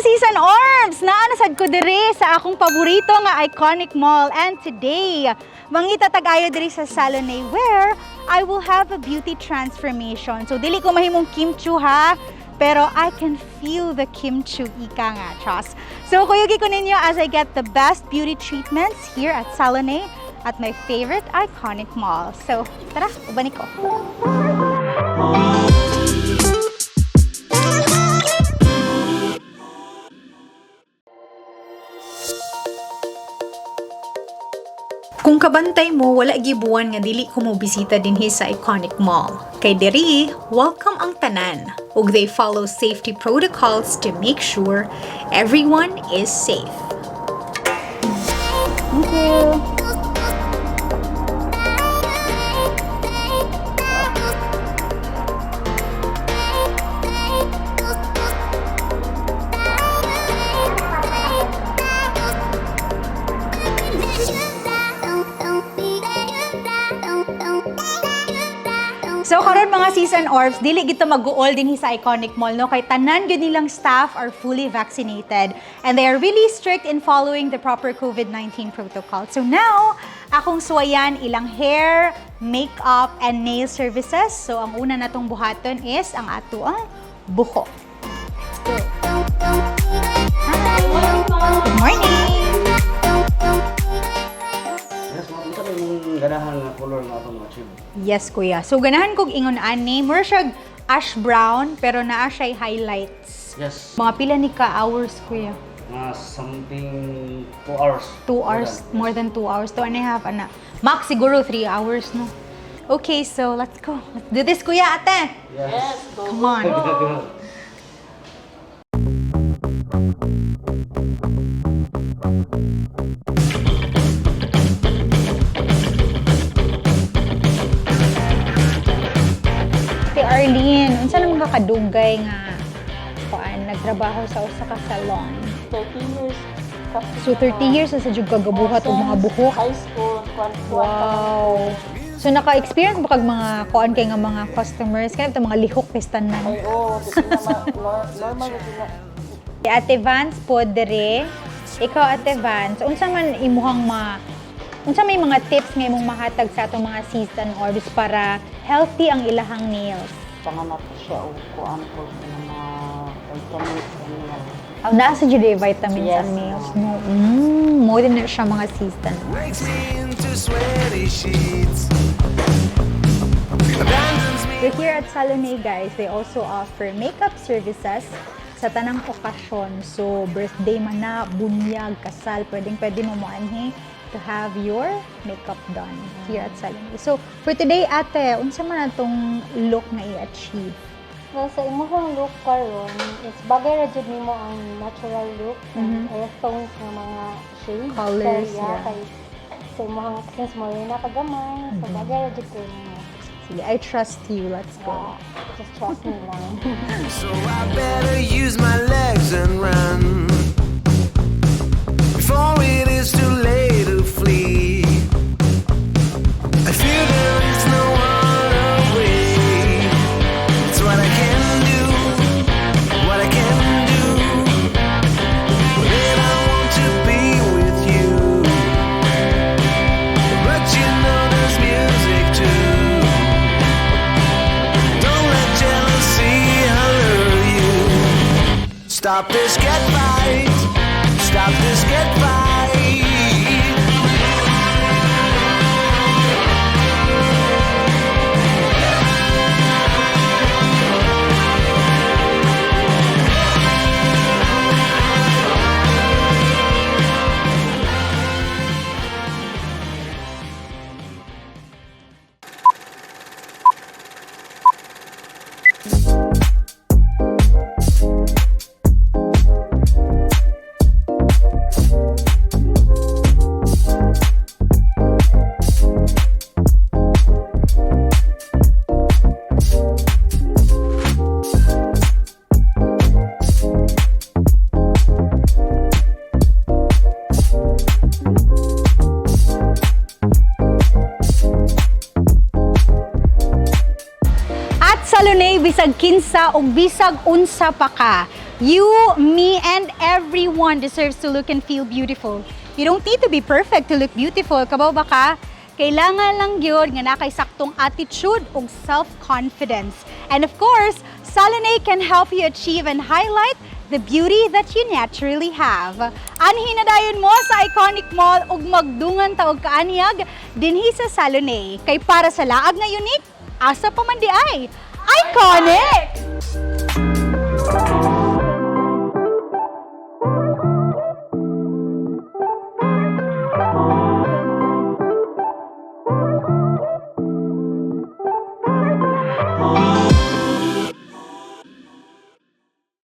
Sis and Orbs! Naa na sad ko diri sa akong paborito nga iconic mall, and today mangita tag-ayo diri sa Salone where I will have a beauty transformation. So dili ko mahimong Kim Chiu ha, pero I can feel the Kim Chiu, ika nga, trust. So kuyugi ko ninyo as I get the best beauty treatments here at Salone at my favorite iconic mall. So tara, ubani ko. Kung kabantay mo, wala gibuwan nga dili ko mo bisita dinhi sa iconic mall. Kay diri, welcome ang tanan ug they follow safety protocols to make sure everyone is safe. Thank you. So karon, mga sis and orbs, dili gito mag-uol dinhi sa iconic mall, no, kay tanan gyud nilang staff are fully vaccinated and they are really strict in following the proper COVID-19 protocol. So now, akong suwayan ilang hair, makeup and nail services. So ang una natong buhaton is ang atoang buhok. Let's go. Hi. Good morning. Yes, ma'am. Unsa may imong ganahan nga color nga atong ma-achieve? Yes, kuya. So ganahan kog ingon ani, more siya ash brown pero naa siya highlights. Yes. Mga pila ni ka hours, kuya? Mga something 2 hours. 2 hours, more than 2 hours, 2.5, ana. Max siguro 3 hours, no? Okay, so let's go. Let's do this, kuya, ate. Yes. Come on. Si Arlene, unsa naman ka kadugay nga kuan nagtrabaho sa usa ka salon? 30 years. So 30 years na sa jud kagabuhat og mga buhok. High school, kwan kwan. Wow. So naka-experience ba kag mga kuan kay nga mga customers kaya mga lihok pistanan? Ay, oo, di na normal di na. Ate Vance po dire. Ikaw, Ate Vance, unsa man imuhang ma unsa may mga tips nga imong mahatag sa atong mga sis and orbs para healthy ang ilahang nails? Tanga na po siya og kuan po ng mga vitamins and minerals. Aw, naa sa jud eh, vitamins Yes. ang nails, no? Mo din na siya, mga sis and orbs. Breaks me into sweaty sheets. Abandons me. So here at Salone, guys, they also offer makeup services sa tanang okasyon. So, birthday man na, bunyag, kasal, pwedeng pwede mo moanhi to have your makeup done here at Salone. So, for today, ate, unsa man atong look na i-achieve? Well, sa imong look karon is bagay ra jud nimo ang natural look and earth tones nga mga shades. Colors, Kay, yeah, yeah. kay sa imong since morena ka gamay, so bagay ra jud kay nimo. Sige, I trust you. Let's go. Yeah, just trust me lang. So I better use my legs and run before it is too late to flee. I feel there is no other way. It's what I can do, what I can do. Then I want to be with you, but you know there's music too. Don't let jealousy allure you. Stop this cat fight. Stop this cat fight. At Salone, bisag kinsa o bisag unsa pa ka. You, me, and everyone deserves to look and feel beautiful. You don't need to be perfect to look beautiful. Kabaw ba ka? Kailangan lang gyud nga naa kay saktong attitude ug self-confidence. And of course, Salone can help you achieve and highlight the beauty that you naturally have. Anhi na dayon mo sa Iconic Mall ug magdungan ta og kaanyag dinhi sa Salone. Kay para sa laag nga unique, asa pa man diay. Iconic!